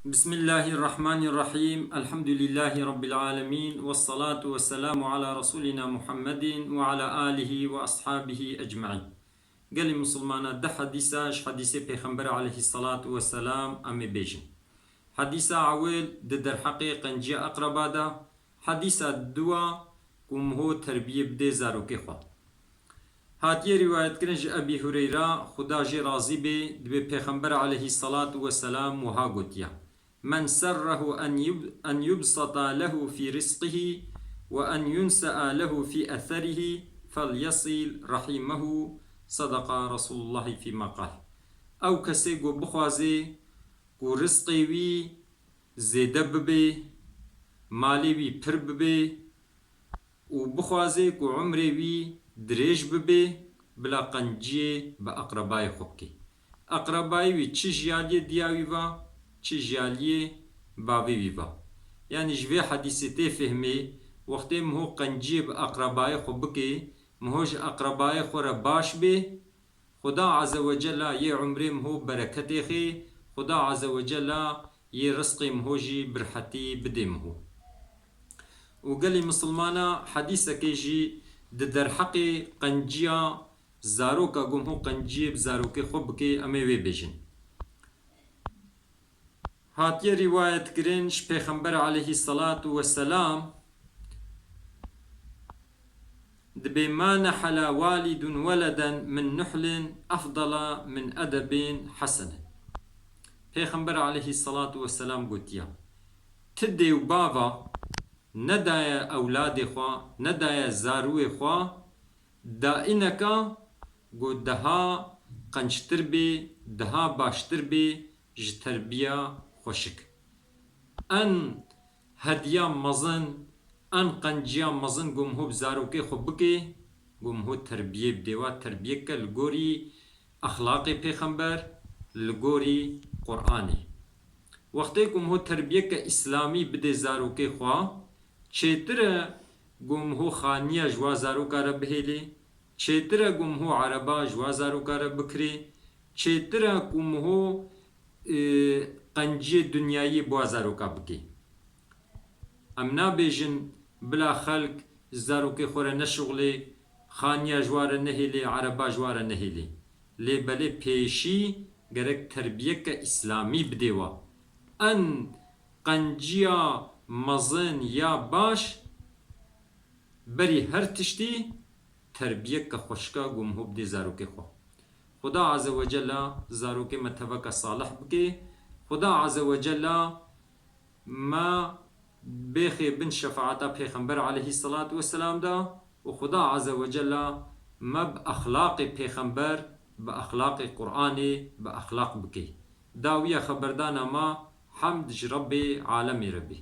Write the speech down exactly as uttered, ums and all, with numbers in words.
Bismillahirrahmanirrahim. Elhamdülillahi Rabbil alemin. Vessalatu vesselamu ala Resulina Muhammedin ve ala alihi ve ashabihi ecmain. Gelî Musulmana, di hedîsa ji hedîsê Pêxember aleyhissalatu vesselam em ê bêjin. Hedîsa ewil di derheqê qenciya eqreba de, hedîsa diwa ku miho terbiyê bidê zarokê xwe. Hatiye rîwayetkirin ji Ebî Hureyra, Xuda jê razî bê, dibê Pêxember aleyhissalatu vesselam wiha gotiye: "Men serrehu en yub-, en yubsata lehu fî rizqihi ve en yunse'a lehu fî eserihî, felyesil rahimehu, sadaqa Resulullahi fîma qal." Ew kesê ku bixwazê ku rizqê wî zêde bibê, malê wî pir bibê û bixwazê ku umrê wî dirêj bibê, bila qenciyê bi eqrebayê xwe bikê. Eqrebayê wî çi ji aliyê diya wî va, çi ji aliyê bavê wî va. Yanî ji vê hedîsê tê fehmê, wextê miho qenciyê bi eqrebayê xwe bikê, miho ji eqrebayê xwe re baş bê, Xuda Azze ve Cella yê umrê miho bereketê xê, Xuda Azze ve Cella yê rizqê miho jî birhetî bidê miho. Û gelî Misilmana, hedîsekê jî di derheqê qenciya zaroka ku miho qenciyê bi zarokê xwe bikê, em ê wê bêjin. Hatiye rîwayetkirin ji Pêxember aleyhissalatu vesselam, dibê: "Ma nehela walidun weleden min nuhlin efdala min edebin hesenen." Pêxember aleyhissalatu vesselam gotiye: Ti dê û bava nedaye ewladê xwe, nedaye zarûyê xwe, daîneka ku daha qenctir bê, daha baştir bê ji terbiya xweşik. En hediya mezin, en qenciya mezin ku miho bi zarokê xwe bikê, ku miho terbiyê bidê wa, terbiyeke li gorî exlaqê Pêxember, li gorî Qur'anê. Wextê ku miho terbiyeke îslamî bidê zarokê xwe, çêtir e ku miho xaniya ji wa zaroka re bihêlê, çêtir e ku miho ereba ji wa zaroka re bikirê, çêtir e ku miho, e, qenciyê dinyayî bi wa zaroka bikê. Em nabêjin bila xelk zarokê xwe re neşuxlê, xaniya ji wa re nehêlê, ereba ji wa re nehêlê. Lê belê pêşî gerek terbiyeke îslamî bidê wa. En qenciya mezin ya baş berî her tiştî terbiyeke xweşika ku miho bidê zarokê xwe. Xuda Azze ve Cella zarokê me teveke salih bike. Xuda Azze ve Cella me bêxê bin şefaeta Pêxember aleyhissalatu vesselam de û Xuda Azze ve Cella me bi exlaqê Pêxember, bi exlaqê Qur'anê, bi exlaq bike. Dawiya xeberdana me hemd ji Rebbê alemê re bê.